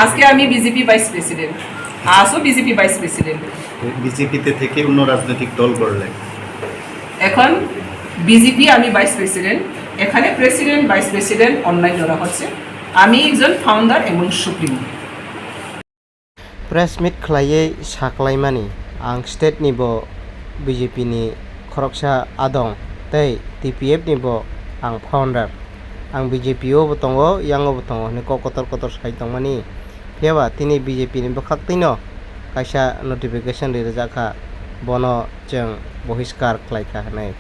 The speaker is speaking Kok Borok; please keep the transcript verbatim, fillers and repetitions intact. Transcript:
আজকে আমি BJP vice president, আজও বিজেপি ভাইস প্রেসিডেন্ট। বিজেপিতে থেকে অন্য রাজনৈতিক দল করলে? এখন বিজেপি আমি ভাইস প্রেসিডেন্ট, এখানে প্রেসিডেন্ট ভাইস প্রেসিডেন্ট অন্যান্যরা হচ্ছে, আমি একজন ফাউন্ডার এবং supremo. Press meet khlaiwi saklaimani, ang state ni bo B J P ni khoroksa adong tei T P F ni bo ang founder. Ang B J P o bo tongo, yango bo tongo hwnwi kok kotor kotor sai tongmani. Phiya ba tini B J P ni bwkhak twino kaisa notification ri rwjak kha, bono chwng bohiskar khlai kha hwnwi.